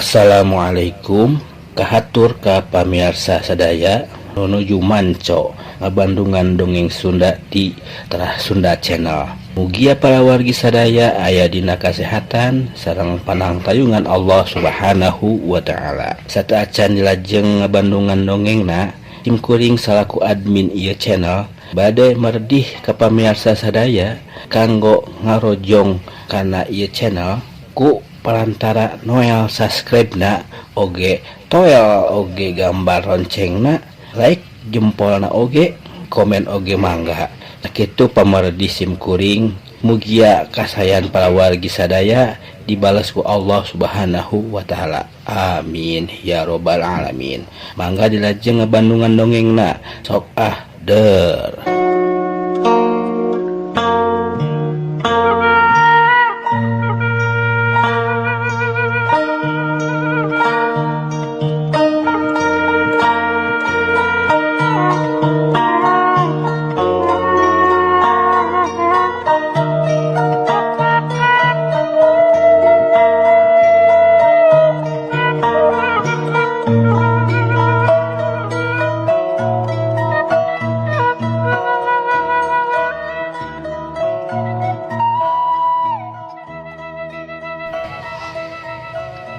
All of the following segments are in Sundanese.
Assalamualaikum kahatur ka pamiarsa sadaya nu nuju manco ngabandungan dongeng Sunda di Terah Sunda Channel. Mugia para wargi sadaya aya dina kasehatan sareng panangtayungan Allah Subhanahu wa taala. Sateuacan dilajeng ngabandungan dongengna, sim kuring salaku admin ieu channel bade meredih ka pamiarsa sadaya kanggo ngarojong kana ieu channel ku perantara noel subscribe na oge toel oge gambar loncengna like jempolna oge komen oge mangga. Sakitu pamardi sim kuring, mugia kasayan para wargi sadaya dibalas ku Allah Subhanahu wa taala. Amin ya robbal alamin. Mangga dilajeng ngabandungan dongengna, sok ah der.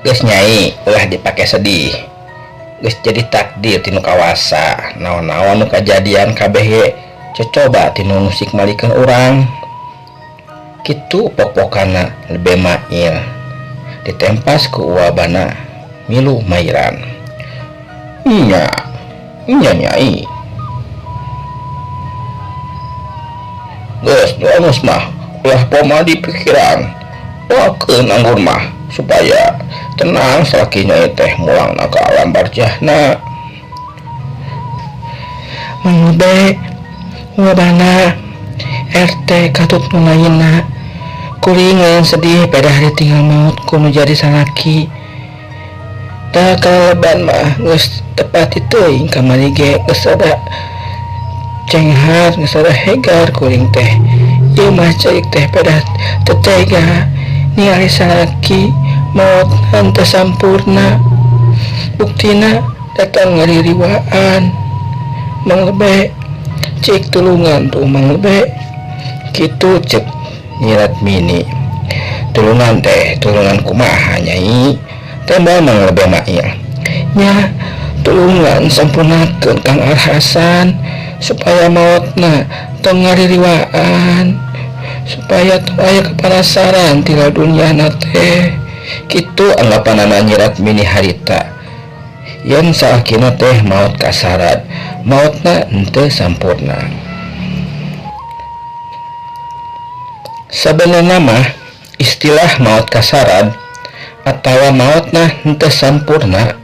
Geus nyai, ulah dipake sedih. Geus jadi takdir tinu kawasa, naon-naon nu kajadian kabeh ge cocoba tinu musik malikeun urang. Kitu pok-pokana lebe mail. Ditempas ku uwabana milu mairan. Nya, nya nyai. Geus doanus mah ulah poma di pikiran. Doakeun anggur mah supaya tenang salaki nyai teh mulangna ke alam barjahna. Mang Lebe, wabana RT katut nu lainna. Kuring lain sedih pada hari tinggal maut ku nu jadi salaki. Da kaleban mah geus tepat teuing kamari ge geus ada cenghar, geus ada hegar kuring teh. Ieu mah ceurik teh pada teu tega ningali salaki maut henteu sampurna. Buktina datang ngaririwaan. Mang Lebe, cik tulungan tuh Mang Lebe. Kitu cek nyirat mini. Tulungan teh, tulungan kumaha nyai? Tembal Mang Lebe mail. Nya, tulungan sampurnakeun Kang Arhasan supaya maotna tong ngaririwaan, supaya tong aya kepanasaran ti dunyana teh. Kitu anggapanana nyirat mini harita. Yen salakina teh maot kasarad, maotna henteu sampurna. Sabenerna mah istilah maot kasarad atawa maotna henteu sampurna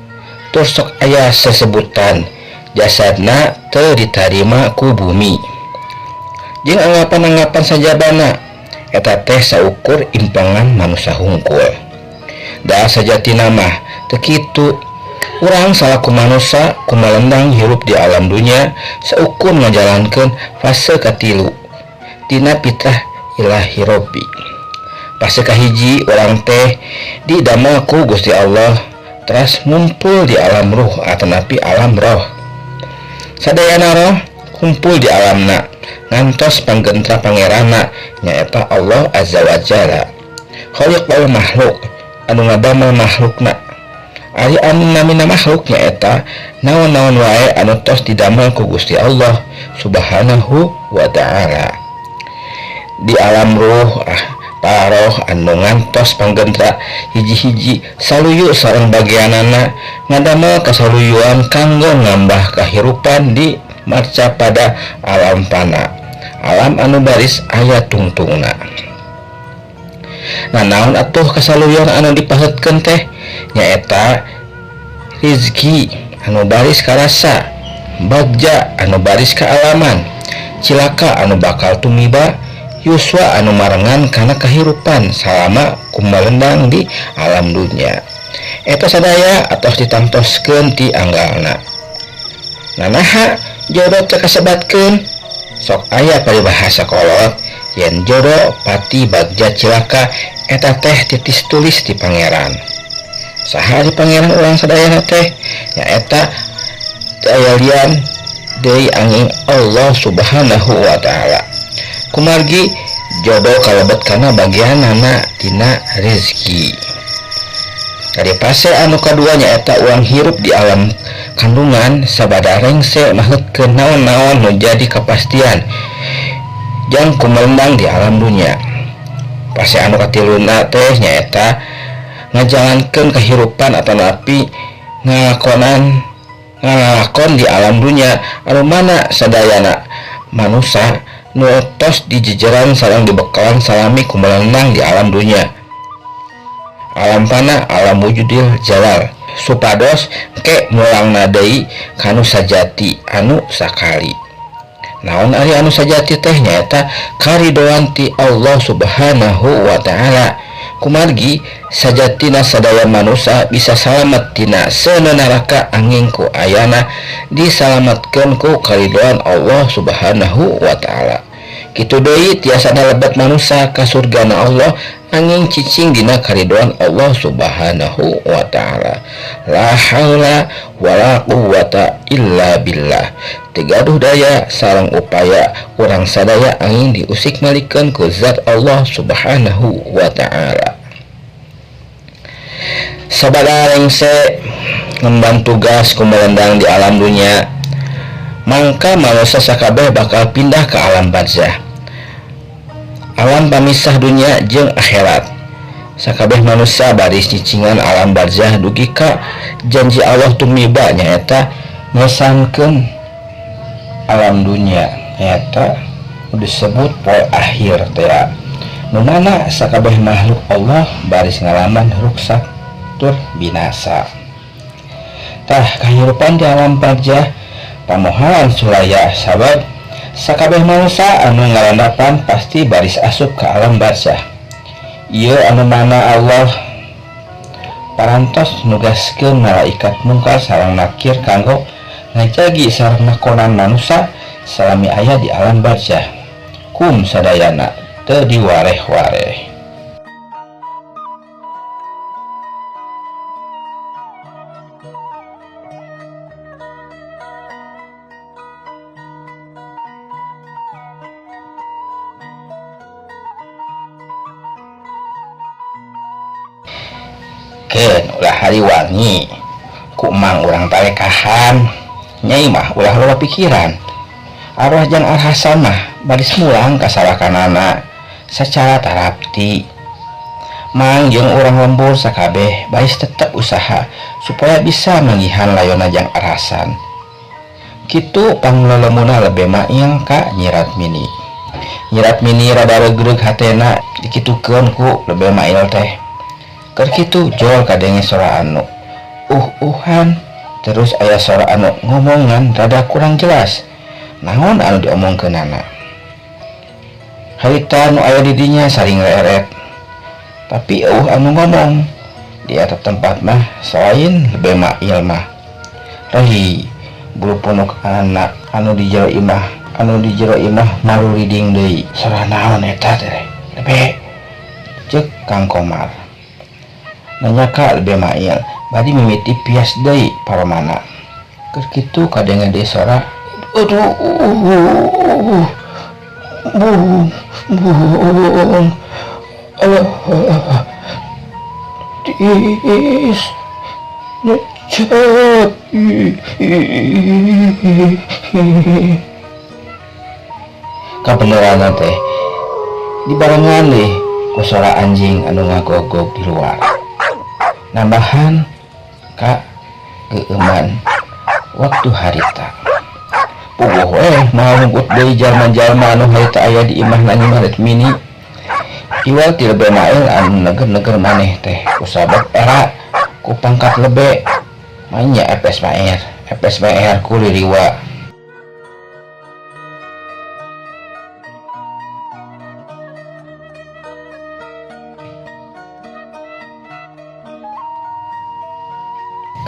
tur sok aya sesebutan jasadna teu ditarima ku bumi. Jeung anggapan-anggapan sajabana eta teh saukur impengan manusia hungkul. Da sajatina mah teu kitu. Urang salaku manusia kumalendang hirup di alam dunya saukur ngajalankeun fase katilu tina fitrah ilahi robbi. Fase kahiji urang teh didamel ku Gusti Allah teras ngumpul di alam ruh atanapi alam roh. Sadayana roh kumpul di alamna ngantos panggentra pangeranna nyaeta Allah Azza wa Jalla. Khaliqul makhluk anu ngadamel makhlukna. Ari anu namina makhluk nyaeta naon-naon wae anu tos didamel ku Gusti Allah Subhanahu wa taala. Di alam ruh para roh anu ngantos panggentra hiji-hiji saluyu sareng bagianana ngadamel kasaluyuan kanggo nambah kahirupan di marca pada alam fana, alam anu baris aya tungtungna. Nah, naon atuh kasaluyuan anu dipaheutkeun teh nyaeta rizki anu baris karasa, bagja anu baris kaalaman, cilaka anu bakal tumiba, yuswa anu marengan kana kahirupan salama kumalendang di alam dunya. Eta sadaya atos ditangtoskeun ti anggalna. Nah, naha jodoh teu kasebatkeun? Sok aya paribahasa kolot yen jodoh pati bagja cilaka eta teh titis tulis di pangeran. Saha ari pangeran urang sadayana teh? Nyaeta teu aya lian deui angin Allah Subhanahu wa taala. Kumargi jodoh kalebet kana bagianana tina rezeki. Dari fase anu kadua nyaeta urang hirup di alam kandungan sabada rengse mahlukkeun naon-naon nu jadi kapastian jang kumelendang di alam dunya. Fase anu katiluna teh nyaeta ngajalankeun kehirupan atanapi ngalakon di alam dunya anu mana sadayana manusa nu tos dijejeran sareng dibekalan salami kumelendang di alam dunya. Alam fana, alam wujudil jalal, supados ke mulangna deui kanu sajati anu sakali. Naon ari anu sajati teh nyaeta karidoan ti Allah Subhanahu wa taala. Kumargi sajatina sadaya manusia bisa salamet tina seuneu neraka angin ku ayana disalametkeun ku karidoan Allah Subhanahu wa taala. Kitu deui tiasa lebet manusia ka surgana Allah angin cicing dina karidoan Allah Subhanahu wa taala. La haula wala quwata illa billah. Teu gaduh daya sareng upaya urang sadaya angin diusik malikeun ku zat Allah Subhanahu wa taala. Sabada rengse ngemban tugas kumelendang di alam dunya, mangka manusia sakabeh bakal pindah ke alam barzah, alam pamisah dunia jeung akhirat. Sakabeh manusia baris cicingan alam barzah dugi ka janji Allah tumiba nyaeta ngesankeun alam dunia, nyaeta disebut poe akhir teh. Nu mana sakabeh makhluk Allah baris ngalaman ruksak tur binasa. Tah kahirupan di alam barzah pamohalan sulaya sabab sakabeh manusia anu ngarandapan pasti baris asup ke alam barzah. Ieu anu mana Allah parantos nugaskeun malaikat mungkar sareng nakir kanggo ngajagi sareng nakonan manusia salami aya di alam barzah. Kum sadayana teu diwareh-wareh. Keun ulah hariwangi ku mang urang talekahan nyai mah ulah loba pikiran. Arwah jang Arhasan mah baris mulang ka salakanana sacara tarapti. Mang jeung urang lembur sakabeh baris tetep usaha supaya bisa manggihan layona jang Arhasan. Kitu panglelemuna lebe maing ka Nyi Ratmini. Nyi Ratmini rada regreg hatena dikitukeun ku lebe mail teh. Keur kitu jol kadenge sora anu uh-uhan, terus aya sora anu ngomongan rada kurang jelas. Naon anu diomongkeunana? Harita nu aya di dinya saring reret. Tapi eueuh anu ngomong di eta tempat mah selain lebe mail mah. Rehi bulu punuk anak anu di jero imah, anu di jero imah maruriding deui. Sora naon eta teh? Lebe ceuk Kang Komar. Nanya ka lebe mail bari mimiti pias deui paromana. Keur kitu kadenge deui sora aduh bung bung alah tis nyecep. Kabeneran teh dibarengan deh ku sora anjing anu ngagogog di luar. Nambahan ka geueuman waktu harita. Puguh maunggut deui jalma-jalma anu harita aya di imah Nyi Ratmini. Iwal ti lebe mail anu neger-neger maneh teh kusabab era ku pangkat lebe mainnya epes maer, epes maer ku liriwa.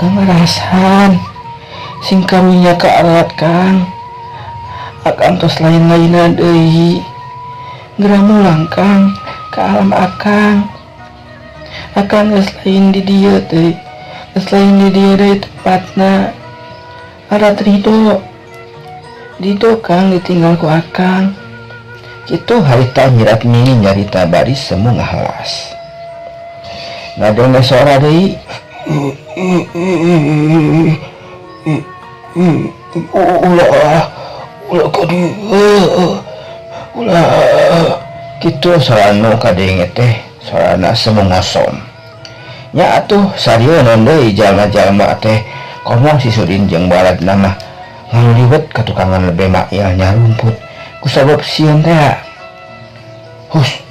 Kang Arhasan sing karunya ka arat Kang. Akang tos lain-lainan deui. Geura mulang Kang ka alam akang. Akang geus lain di dieu teh. Geus lain di dieu deui tempatna. Arat Ridho. Ridho Kang ditinggal ku Akang. Kitu harita Nyi Ratmini nyarita bari semu ngahelas. Ngadenge sora deui. Ulah, ulah ka dieu. Ulah. Kitu sora nu kadenge teh sorana semu ngosom. Nya atuh sarieun deui jalma-jalma teh komo si Sudin jeung baladna mah ngaluliwet ka tukangan lebe mail nyarumput kusabab sieun teh. Hus,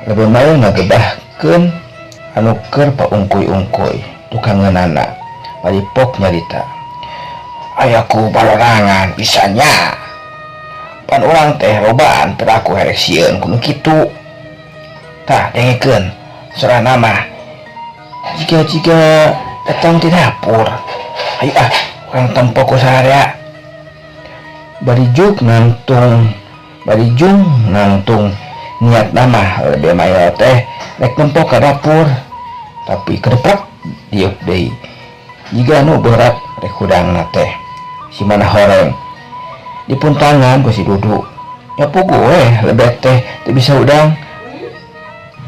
lebe mail ngagebahkeun anu keur paungkuy-ungkuy tukangeunana bari pok nyarita. Aya ku balorangan pisan nya. Pan urang teh lobaan piraku herek sieun ku nu kitu. Tah dengekeun sorana mah jiga-jiga datang ti dapur. Ayo ah urang tempo ku sararea. Bari juk nangtung bari jung nangtung niatna mah lebe mail teh rek nempo ka dapur tapi kedeprek diuk deui. Jiga nu berat rek hudangna teh si mana horeng dipuntangan ku si Dudu. Nya puguh we lebe teh teu bisa hudang.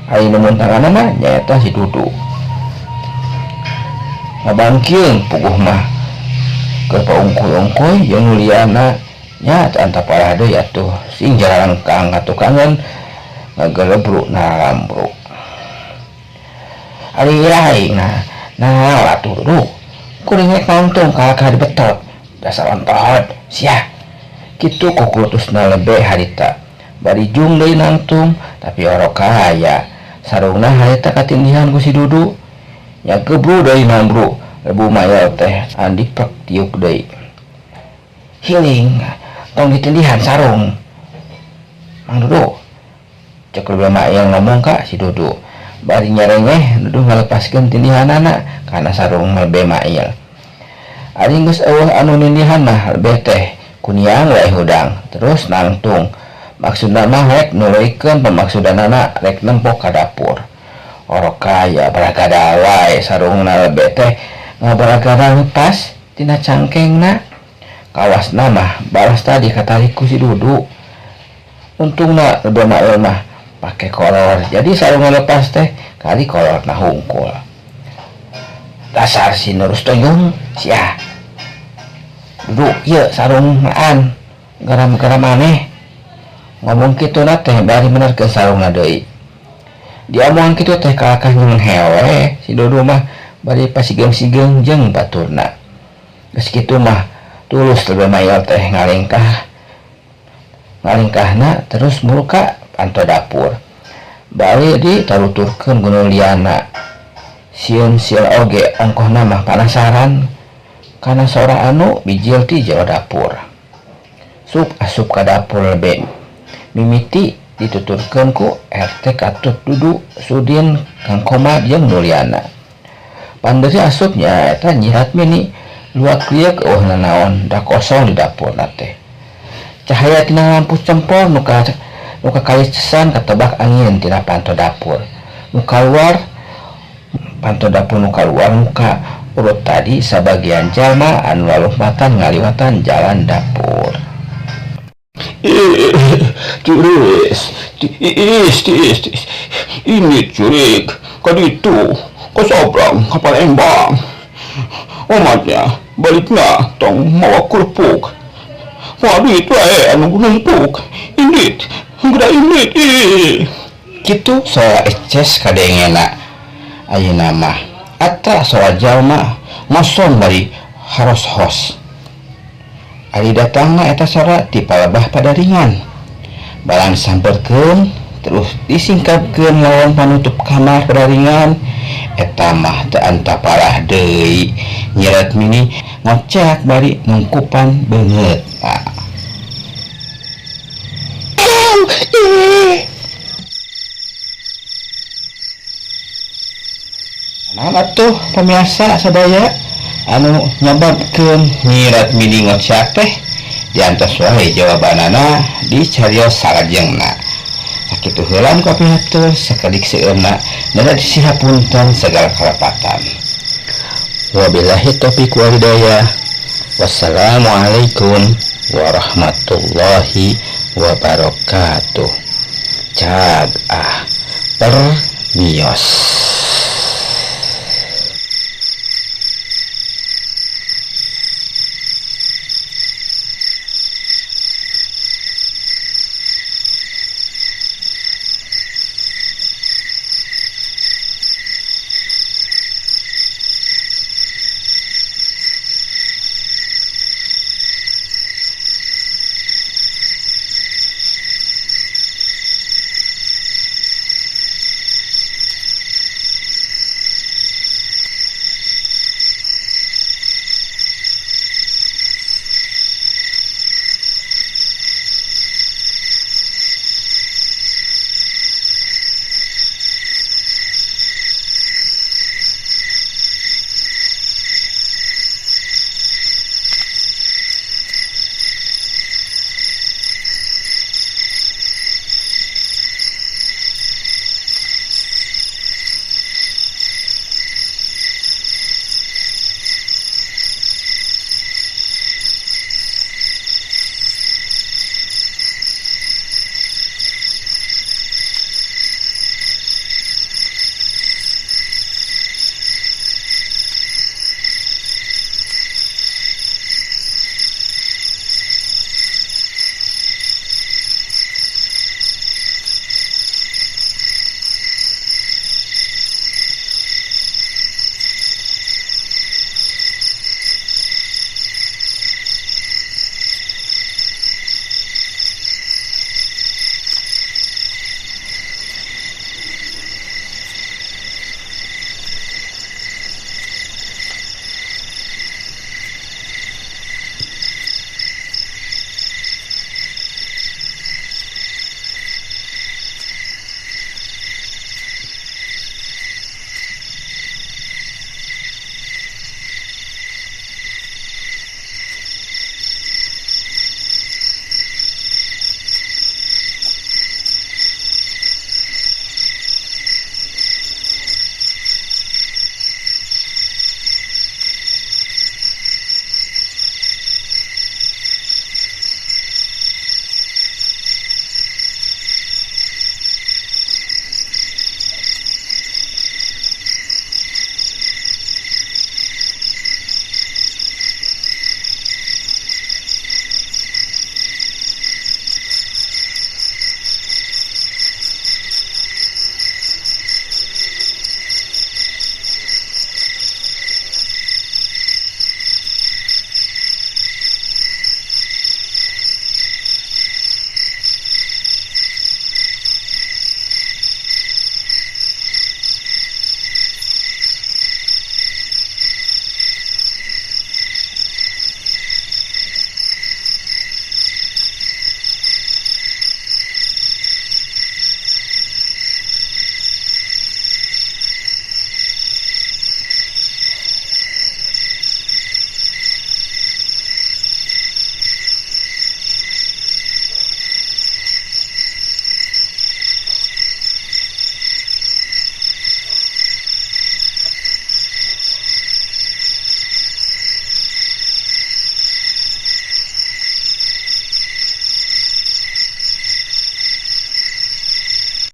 Ari nu muntanganna mah nyaeta si Dudu. Ngabangkeung puguh mah keur paungkuy-ungkuy jeung nu liana nya teu antaparah deui atuh sing jarangkang ka tukangan ngagelebru narambru. Ari aing nah naon atuh Dudu kuring rek nangtung kalakah dibetot dasar ontohod sia. Kitu kukulutusna lebe harita bari jung deui nangtung tapi orok kaya sarungna harita katindihan ku si Dudu. Nya gebru deui nambru lebu mayol teh andi prek tiuk deui. Hiling tong ditindihan sarung Mang Dudu cek lebe mayol ngomong ka si Dudu bari nyerengeh Dudu ngalepaskeun tindihanana kana sarung lebe mail. Ari geus eueuh anu nindihan mah lebe teh kuniang wae hudang terus nangtung maksudna mah rek nuluykeun pamaksudanana rek nempo ka dapur. Orok kaya baragada wae sarungna lebe teh ngabaragada lepas tina cangkengna. Kawasna mah balas tadi katarik ku si Dudu. Untungna lebe mail mah pake kolor jadi sarungna lepas teh kali kolorna hungkul. Dasar si nurus toyong sia. Dudu ieu sarungaan garam-garam maneh. Ngomong kituna teh bari menerkeun sarungna deui. Diomong kitu teh kalakah nyeungeun si Dudu mah bari pasigeung-sigeung jeung baturna. Geus kitu mah tulus lebe mail teh ngalengkah. Ngalengkahna terus murka panto dapur. Bari ditaruturkeun ku nu liana. Sieun-sieun oge ongkohna mah panasaran kana sora anu bijil ti jero dapur. Sup asup ka dapur lebe mimiti dituturkeun ku RT Katut Dudu Sudin Kang Komar jeung Nuliana. Panderi asup nyaeta Nyi Ratmini luak liuk eueuh nanaon da kosong di dapurna teh. Cahaya tina lampu cempor nu kakalicesan katebak angin tina panto dapur. Nu kaluar panto dapur nu kaluar muka urut tadi sabagian jalma anu lalumpatan ngaliwatan jalan dapur. Tiris, tiis, tiis, tiis. Ini curik, kaditu, kasabrang, ka Palembang. Omatnya, balikna, tong mawa kerupuk. Mawa duit wae anu numpuk. Indit, geura indit ih. Kitu sora eces kadengena ayeuna mah. Ata sora jalma ngosom bari haros-hos. Ari datangna eta sora ti palebah padaringan. Barang disamperkeun terus disingkapkeun lawan panutup kamar padaringan eta mah teu antaparah deui. Nyi Ratmini ngoceak bari nungkupan beungeutna. Naon atuh pamiarsa sadaya anu nyababkeun Nyi Ratmini ngoceak teh diantos wae jawabanana di carios salajengna. Sakitu heula nu kapihatur sakedik seueurna nada disihapunten sagala kalepatan. Wabillahi taufiq wal hidayah. Wassalamualaikum warahmatullahi wabarakatuh. Cag ah, permios.